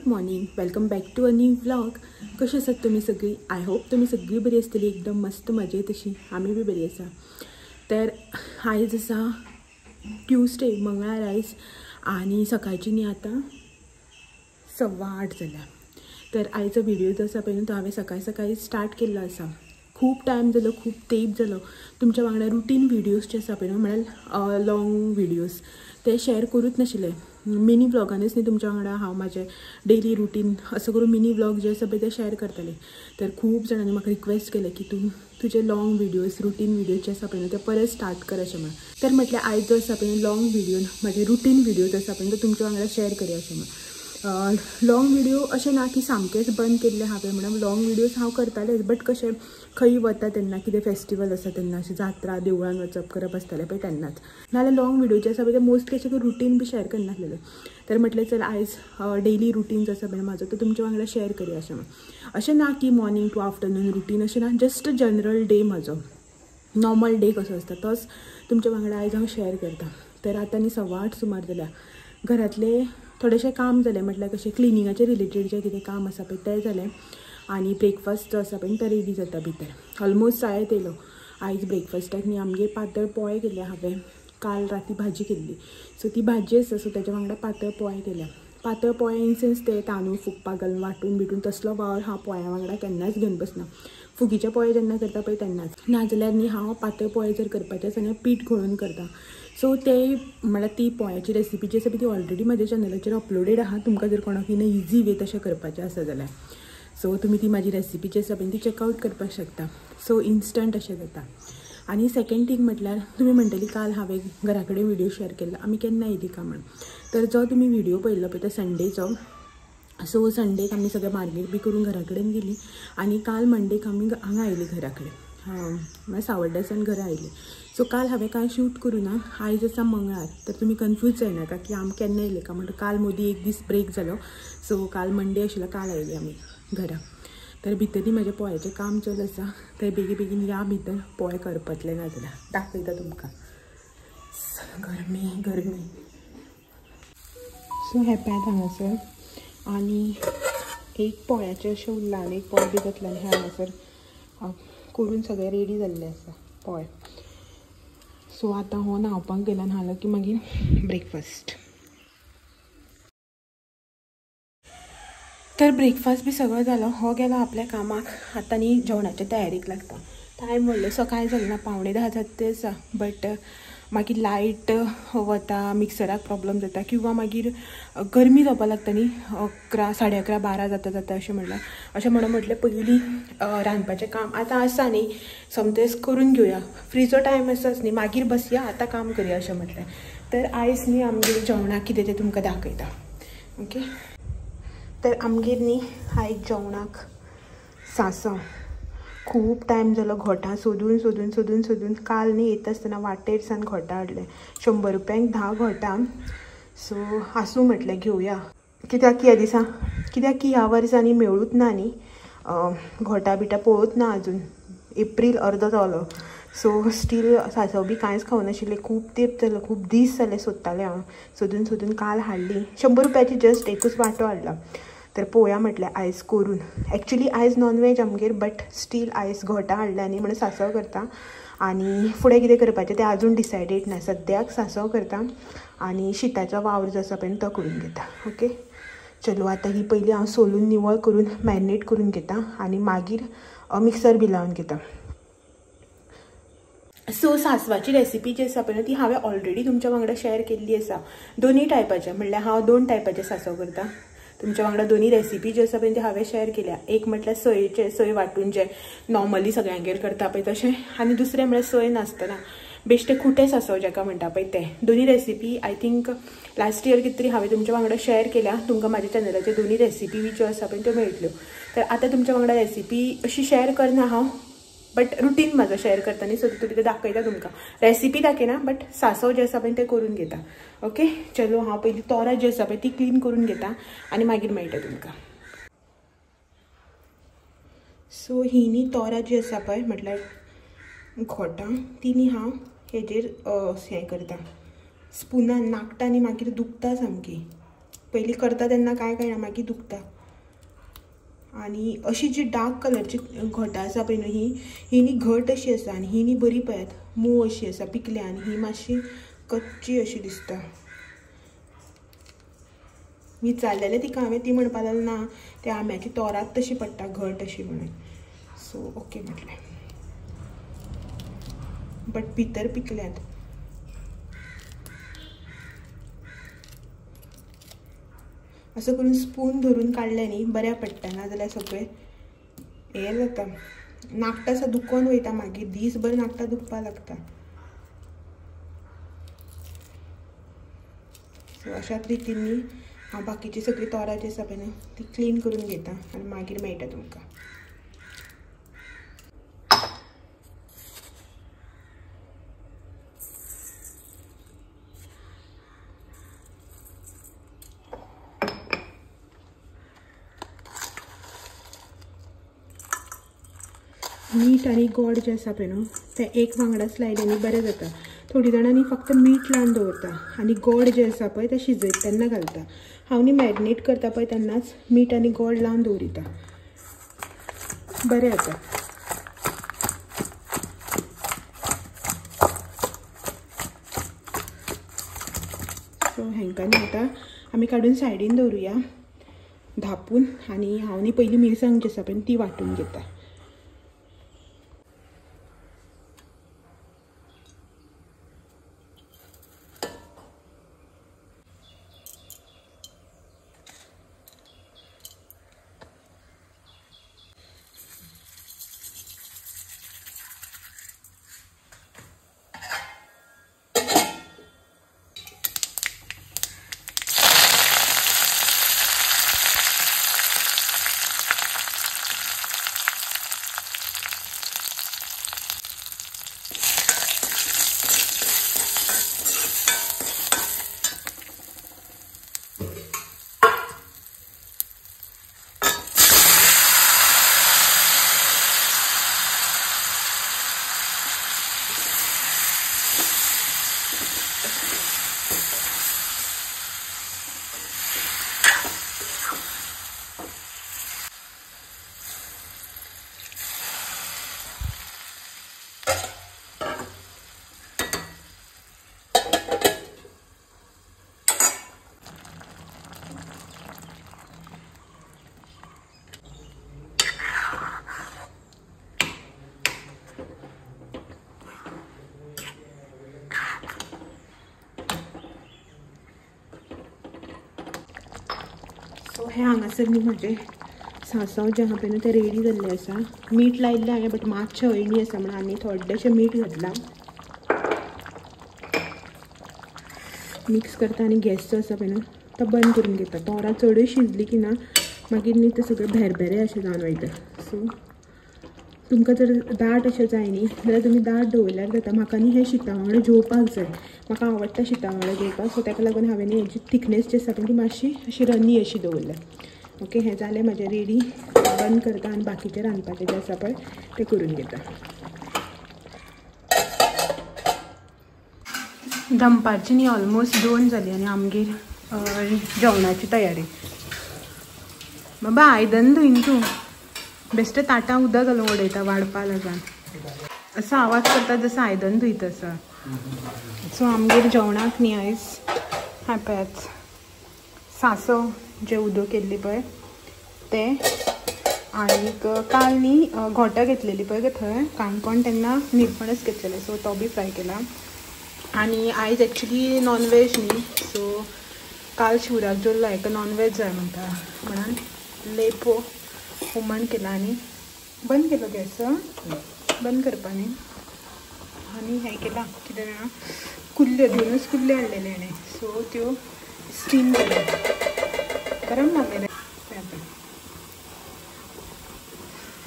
Good morning, welcome back to a new vlog. कशी आसात तुमी सगळी? I hope तुमी सगळी बरी आसतली, एकदम मस्त मजेत अशी. आमी बी बरी आसा. तर आयज आसा ट्युजडे, मंगळार आयज, आनी सकाळची न्ही आतां 8:15 जाल्या. तर आयचो व्हिडिओ जो आसा पळय तो हांवें सकाळी सकाळी स्टार्ट केल्लो आसा. खूब टायम जालो, खूब तेंप जालो तुमच्या वांगडा रुटीन व्हिडियोज जे आसा पळय न्हू, म्हळ्यार लाँग व्हिडियोज ते शेअर करूच नाशिल्ले. मिनी व्लॉगानूच न्ही तुमच्या वांगडा हांव म्हाजें डेली रुटीन असो करून मिनी व्लॉग जे आसा पळय ते शेअर करताले. तर खूब जाणांनी म्हाका रिक्वेस्ट केलें की तूं तुजे लाँग व्हिडियोज, रुटीन व्हिडियोज जे आसा पळय न्हू ते परत स्टार्ट कर अशें म्हणून. तर म्हटलें आयज जो आसा पळय लाँग व्हिडियो, म्हाजे रुटीन व्हिडियोज आसा पळय तो तुमच्या वांगडा शेअर करया अशें म्हणून. लाँग व्हिडिओ अशें ना की सामकेंच बंद केल्लें हांवें, म्हणून लाँग व्हिडियोज हांव करतालें, बट कशें खंय वता तेन्ना कितें फेस्टिवल आसा तेन्ना अशें जात्रा देवळान वचप करप आसतालें पळय तेन्नाच. नाजाल्यार लाँग व्हिडिओ जे आसा पळय ते मोस्टली अशें रुटीन बी शेअर करनासलेलें. तर म्हटलें चल आयज डेली रुटीन जो आसा पळय म्हाजो तो तुमच्या वांगडा शेअर करया अशें म्हणून. अशें ना की मॉर्निंग टू आफ्टरनून रुटीन अशें ना, जस्ट जनरल डे म्हाजो नॉर्मल डे कसो आसता तोच तुमच्या वांगडा आयज हांव शेअर करता. तर आतां न्ही 8:15 सुमार जाल्या. घरांतलें थोडेशें काम जालें, म्हटल्यार कशें क्लिनिंगाचें रिलेटेड जें कितें काम आसा पळय तें जालें, आनी ब्रेकफास्ट जो आसा पळय तो रेडी जाता भितर. ऑलमोस्ट जायत येयलो. आयज ब्रेकफास्टाक न्ही आमगेर पातळ पोळे केले हांवें. काल राती भाजी केल्ली, सो ती भाजी आसा, सो तेज्या वांगडा पातळ पोळे केल्या. पातळ पोळे इन सेन्स ते तांदूळ फुगपाक घालून वांटून बिटून तसलो वावर हांव पोळ्या वांगडा केन्नाच घेवन बसना. फुगीचे पोळे जेन्ना करता पळय तेन्नाच, नाजाल्यार न्ही हांव पातळ पोळे जर करपाचे आसा जाल्यार पीठ घोळून करता. सो ते म्हळ्यार ती पोळ्याची रेसिपी जी आसा ती ऑलरेडी म्हज्या चॅनलाचेर अपलोडेड आहा. तुमकां जर कोणाक इन इजी वे तशें करपाचें आसा जाल्यार सो तुमी ती म्हाजी रेसिपी जी आसा पळय ती चॅकआवट करपाक शकता. सो इन्स्टंट अशें जाता. आनी सेकेंड थींग म्हटल्यार तुमी म्हणटली काल हांवें घरा कडेन व्हिडिओ शेअर केल्लो, आमी केन्ना येयली काय म्हण. तर जो तुमी व्हिडिओ पळयल्लो पळय तो संडेचो. सो संडेक आमी सगळें मार्केट बी करून घरा कडेन गेली आनी काल मंडेक आमी हांगा आयली घरा कडेन, म्हळ्यार सावर्ड्यासान घरा आयली. सो काल हांवें कांय शूट करूं ना. आयज आसा मंगळार, तर तुमी कन्फ्यूज जायनाका की आमी केन्ना येयले काय म्हणटा. काल मदीं एक दीस ब्रेक जालो, सो काल मंडे आशिल्लो, काल आयली आमी घरा. तर भितर म्हाजें पोळ्याचें काम चल आसा, तर बेगी बेगीन या भितर पोळे करपतले ना जाल्यार दाखयता तुमकां. गरमी गरमी. सो हें पॅन हांगासर आनी एक पोळ्याचें अशें उरलां आनी एक पोळे बी जातलें आनी हें हांगासर करून सगळें रेडी जाल्लें आसा पोळे. सो आतां हो न्हांवपाक गेला, न्हालो की मागीर ब्रेकफास्ट. तर ब्रेकफास्ट बी सगळो जालो, हो गेलो आपल्या कामाक. आतां न्ही जेवणाच्या तयारीक लागता. टायम व्हडलोसो कांय जालो ना, 9:45 जाता ते आसा, बट मागीर लायट वता, मिक्सराक प्रॉब्लम जाता, किंवा मागीर गरमी जावपाक लागता न्ही 11, 11:30, 12 जाता जाता अशें म्हणल्यार. अशें म्हणून म्हटलें पयलीं रांदपाचें काम आतां आसा न्ही सोमतेंच करून घेवया, फ्रीचो टायम आसाच न्ही, मागीर बसया आतां काम करया अशें म्हटलें. तर आयज न्ही आमगेर जेवणाक कितें तें तुमकां दाखयता. ओके, तर आमगेर न्ही आयज जेवणाक सांसव. खूब टायम जालो घोटां सोदून सोदून सोदून सोदून. काल न्ही येता आसतना वाटेर सान घोटां हाडलें, 100 रुपयांक 10 घोटां. सो आसूं म्हटलें घेवया, कित्याक की ह्या दिसा, कित्याक की ह्या वर्सा न्ही मेळूच ना न्ही घोटां बिटां पळोवच ना अजून. एप्रील अर्दो जालो, सो स्टील सांसव बी कांयच खावनाशिल्लें. खूब तेंप जालो, खूब दीस जाले सोदतालें हांव, सोदून सोदून काल हाडली. 100 रुपयाची जस्ट एकूच वांटो हाडला. तर पळोवया म्हटलें आयज करून. एक्चुली आयज नॉनवेज आमगेर, बट स्टील आयज घोटां हाडल्या न्ही म्हणून सांसव करता. आनी फुडें कितें करपाचें तें आजून डिसायडेड ना. सद्याक सांसव करता आनी शिताचो वावर जो आसा पळय तो करून घेता. ओके, चलो आतां ही पयलीं हांव सोलून निवळ करून मॅरिनेट करून घेता आनी मागीर मिक्सर बी लावन घेता. सो सांसवाची रेसिपी जी आसा पळय ती हांवें ऑलरेडी तुमच्या वांगडा शेअर केल्ली आसा. दोनूय टायपाचे, म्हणल्यार हांव 2 टायपाचे सांसव करता. तुमच्या वांगडा दोनूय रेसिपी ज्यो आसा पळय त्यो हांवें शेअर केल्या. एक म्हटल्यार सोयेचे, सोय वांटून जे नॉर्मली सगळ्यांगेर करता पळय तशें, आनी दुसरें म्हळ्यार सोय नासतना बेश्टे खुटे सांसव जाका म्हणटा पळय तें. दोनूय recipe I think last year कितें तरी हांवें तुमच्या वांगडा शेअर केल्या. तुमकां म्हाज्या चॅनलाचेर दोनूय रेसिपी बी ज्यो आसा पळय त्यो मेळटल्यो. तर आतां तुमच्या वांगडा रेसिपी अशी शेअर करना हांव, बट रुटीन म्हाजो शेअर करता न्ही, सो तितून कितें दाखयता तुमकां. रेसिपी दाखयना, बट सांसव जें आसा पळय तें करून घेता. ओके, चलो हांव पयलीं तोरां जी आसा पळय ती क्लीन करून घेता आनी मागीर मेळटा तुमकां. सो ही न्ही तोरां जी आसा पळय म्हटल्यार घोटां, ती न्ही हांव हेजेर हें करता, स्पुनान नाकटा न्ही मागीर दुखता सामकी. पयलीं करता तेन्ना कांय कळना, मागीर दुखता. आनी अशी जी डार्क कलरची घोटां आसा पळय न्हू, ही ही न्ही घट अशी आसा आनी ही न्ही बरी पळयात मोव अशी आसा पिकल्या, आनी ही मातशी कच्ची अशी दिसता. विचारलेलें तिका हांवें, ती म्हणपाक लागली ना त्या आंब्याची तोरात तशी पडटा घट अशी म्हणून. सो ओके म्हटलें, बट भितर पिकल्यात. असं करून स्पून धरून काडलें न्ही बऱ्या पडटा, ना जाल्यार सगळें हें जाता, नाकटां आसा दुखोन वयता मागीर दीसभर नाकटां दुखपाक लागता. सो अशाच रितीन न्ही हांव बाकीची सगळीं तोरां जी आसा पळय न्ही ती क्लीन करून घेता आनी मागीर मेळटा तुमकां. मीठ आनी गोड जें आसा पळय न्हू तें एक वांगडाच लायलें न्ही बरें जाता. थोडीं जाणां फक्त मीठ लावन दवरता आनी गोड जें आसा पळय तें शिजयता तेन्ना घालता. हांव न्ही मॅरिनेट करता पळय तेन्नाच मीठ आनी गोड लावन दवरिता, बरें जाता. सो हेंकां न्ही आतां आमी काडून सायडीन दवरुया धापून, आनी हांव न्ही पयलीं मिरसांग जी आसा पळय ती वांटून घेता. सो हें हांगासर न्ही म्हजें सांसव जें आहा पळय न्हू तें रेडी जाल्लें आसा. मीठ लायिल्लें हांवें बट मातशें अळणी आसा म्हणून आनी थोडेशें मीठ घातलां. मिक्स करता आनी गॅस जो आसा पळय न्हू तो बंद करून घेता. तोरां चडूय शिजली की ना मागीर न्ही तें सगळें भेरभेरे अशें जावन वयता. सो तुमकां जर दाट अशें जाय न्ही जाल्यार तुमी दाट दवरल्यार जाता. म्हाका न्ही हें शिता वांगडा जेवपाक जाय, म्हाका आवडटा शिता वांगडा जेवपाक. सो ताका लागून हांवें न्ही हेजी थिकनेस जी आसा ती मातशी अशी रन्नी अशी दवरल्या. ओके, हें जालें म्हजें रेडी. बंद करता आनी बाकीचें रांदपाचें जें आसा पळय तें करून घेता. दनपारची न्ही ऑलमोस्ट 2 जाली आनी आमगेर जेवणाची तयारी. बाबा आयदन धुयन तूं, बेश्टे ताटां उदक घालून उडयता वाडपा लागून, असो आवाज करता जसो आयदन धुयत आसा. सो आमगेर जेवणाक न्ही आयज हां पळयात सांसव जें उदक केल्ली पळय तें, आनीक काल न्ही घोटां घेतलेली पळय थंय काणकोण, तेन्ना निरपणस घेतलेले सो तो बी फ्राय केला. आनी आयज एक्चुली नॉनव्हेज न्ही, सो काल शिवराक जेवलो हेका नॉनव्हेज जाय म्हणटा म्हणून लेपो हुमण केला आनी बंद केलो गॅस, बंद करपा न्ही. आनी हें केलां कितें जाणा, कुल्ल्यो, दोनूच कुल्ल्यो हाडलेले हाणें, सो त्यो स्टीम केल्यो, गरम मारलेले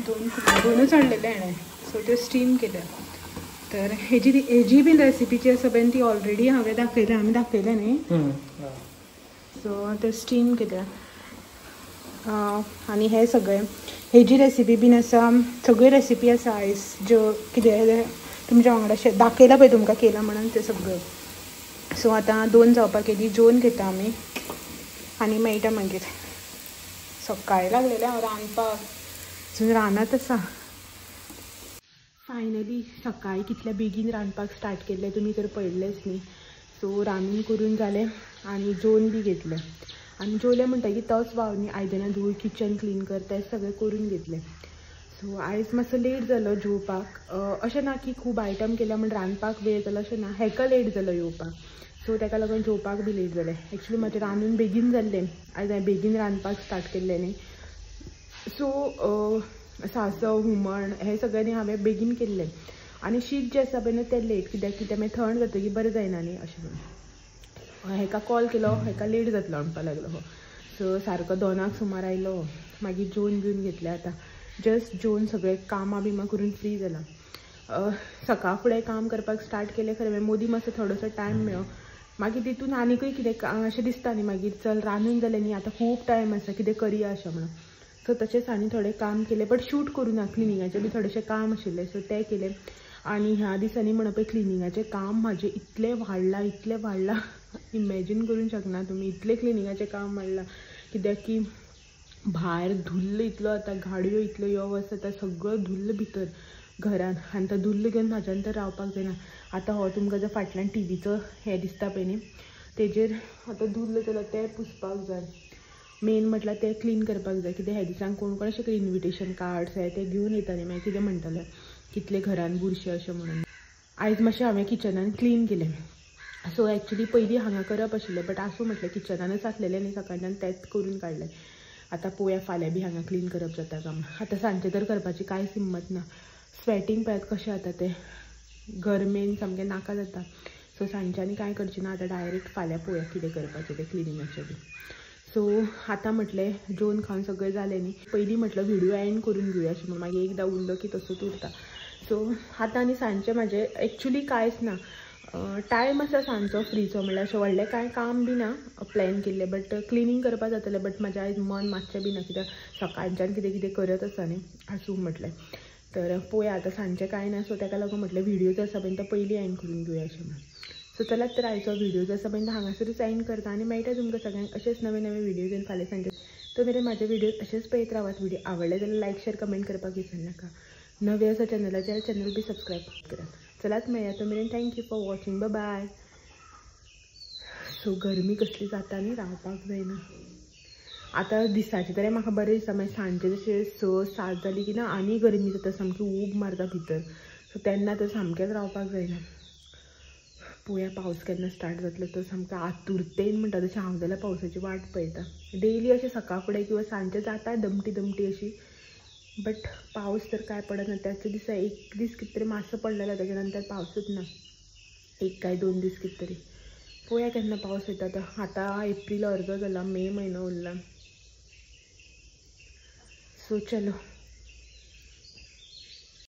दोन कुल्ल्यो, दोनूच हाडलेले हाणें, सो त्यो स्टीम केल्या. तर हेजी बीन रेसिपी जी आसा पळय ती ऑलरेडी हांवें दाखयल्या, आमी दाखयल्या न्ही. सो त्यो स्टीम केल्या. आनी हे सगळे हेजी रेसिपी बीन आसा, सगळ्यो रेसिपी आसा आयज ज्यो कितें तुमच्या वांगडा दाखयला पळय तुमकां केलां म्हणून तें सगळें. सो आतां 2 जावपाक केली, जेवन घेता आमी. आनी मेळटा मागीर. सकाळी लागलेलें हांव रांदपाक, अजून रांदत आसा. फायनली सकाळी कितल्या बेगीन रांदपाक स्टार्ट केल्लें तुमी तर पळयल्लेंच न्ही. सो रांदून करून जालें आनी जेवन बी घेतलें. आनी जेवलें म्हणटकीर तोच वावर न्ही, आयदनां धुय, किचन क्लीन कर, तें सगळें करून घेतलें. सो आयज मातसो लेट जालो जेवपाक. अशें ना की खूब आयटम केल्या म्हण रांदपाक वेळ जालो अशें ना, हेका लेट जालो येवपाक. सो ताका लागून जेवपाक बी लेट जालें. एक्चुली म्हाजें रांदून बेगीन जाल्लें, आयज हांवें बेगीन रांदपाक स्टार्ट केल्लें न्ही. सो सांसव हुमण हें सगळें न्ही हांवें बेगीन केल्लें. आनी शीत जें आसा पळय न्हू तें लेट, कित्याक की तें मागीर थंड जातकीर बरें जायना न्ही अशें म्हणून. हेका कॉल केलो, हेका लेट जातलो म्हणपाक लागलो हो. सो सारको 2 सुमार आयलो. मागीर जेवन बिवन घेतलें. आतां जस्ट जेवन सगळें कामां बिमां करून फ्री जालां. सकाळ फुडें काम करपाक स्टार्ट केलें खरें, मागीर मोदी मातसो थोडोसो टायम मेळ्ळो. मागीर तितून आनीकूय कितें अशें दिसता न्ही मागीर चल रांदून जालें न्ही आतां खूब टायम आसा कितें करया अशें म्हणून. सो तशेंच आनी थोडें काम केलें, बट शूट करूं ना, क्लिनिंगाचें बी थोडेशें काम आशिल्लें सो तें केलें. आनी ह्या दिसांनी म्हणप पळय क्लिनिंगाचें काम म्हाजें इतलें वाडलां, इतलें वाडलां, इमॅजीन करूंक शकना तुमी, इतलें क्लिनिंगाचें काम वाडलां. कित्याक की भायर धुल्ल इतलो जाता, गाडयो इतल्यो यो वच जाता, सगळो धुल्ल भितर घरान, आनी तो धुल्ल घेवन म्हाज्यान तर रावपाक जायना. आतां हो तुमकां जो फाटल्यान टिवीचो हें दिसता पळय न्ही तेजेर आतां धुल्ल जालो तें पुसपाक जाय. मेन म्हटल्यार तें क्लीन करपाक जाय. कित्याक ह्या दिसांक कोण कोण अशें इन्विटेशन कार्ड्स हे ते घेवन येता न्ही, मागीर कितें म्हणटले कितले घरान बुरशें अशें म्हणून. आयज मातशें हांवें किचनान क्लीन केलें. सो एक्चुली पयलीं हांगा करप आशिल्लें, बट आसूं म्हटलें किचनानच आसलेलें न्ही सकाळच्यान तेंच करून काडलें. आतां पळोवया फाल्यां बी हांगा क्लीन करप जाता काय. आतां सांजचें तर करपाची कांयच हिम्मत ना. स्वेटींग पळयात कशें जाता तें, गरमेन सामकें नाका जाता. सो सांजचें आनी कांय करचें ना, आतां डायरेक्ट फाल्यां पळोवया कितें करपाचें तें क्लिनिंगाचें बी. सो आतां म्हटलें जेवन खावन सगळें जालें न्ही, पयलीं म्हटलें व्हिडियो एंड करून घेवया अशें म्हणून, मागीर एकदां उरलो की तसोच उरता. सो आतां आनी सांजचें म्हाजें एक्चुली कांयच ना, टायम आसा सांजचो फ्रीचो, म्हणल्यार अशें व्हडलें कांय काम बी ना प्लॅन केल्लें, बट क्लिनींग करपाक जातलें. बट म्हाजें आयज मन मातशें बी ना, कित्याक सकाळच्यान कितें कितें करत आसा न्ही, आसूं म्हटलें. तर पळोवया आतां सांजचें कांय ना, सो ताका लागून म्हटलें व्हिडियो जो आसा पळय तो पयलीं एंड करून घेवया अशें म्हणून. सो चलात तर आयचो व्हिडियो जो आसा पळय तो हांगासरूच एंड करता आनी मेळटा तुमकां सगळ्यांक अशेंच नवे नवे व्हिडियो घेवन फाल्यां सांजचे. तो मेरेन म्हाजे व्हिडियो अशेंच पळयत रावात. व्हिडियो आवडले जाल्यार लायक शेर कमेंट करपाक विसरनाका. नवे आसा चॅनलाचेर चॅनल बी सबस्क्रायब करात. चलात मेळया तो मेरेन, thank you for watching, bye bye. So गरमी कसली जाता न्ही, रावपाक जायना. आतां दिसाचें तरी म्हाका बरें दिसता, मागीर सांजचें जशें 6 7 जाली की ना आनी गरमी जाता, सामकी ऊब मारता भितर. सो तेन्ना तर सामकेंच रावपाक जायना. पळोवया पावस केन्ना स्टार्ट जातलो तो, सामकें आतुरतेन म्हणटा तशें हांव जाल्यार पावसाची वाट पळयता. डेली अशें सकाळ फुडें किंवा सांजचें जाता दमटी दमटी अशी, बट पावस तर काय पडना. त्याच दिसा एक दीस कितें तरी मातसो पडलेलो, ताच्या नंतर पावसूच ना, 1 काय 2 दीस कितें तरी. पळोवया केन्ना पावस येता तो. आतां एप्रील अर्दो जाला, मे म्हयनो उरला. सो चलो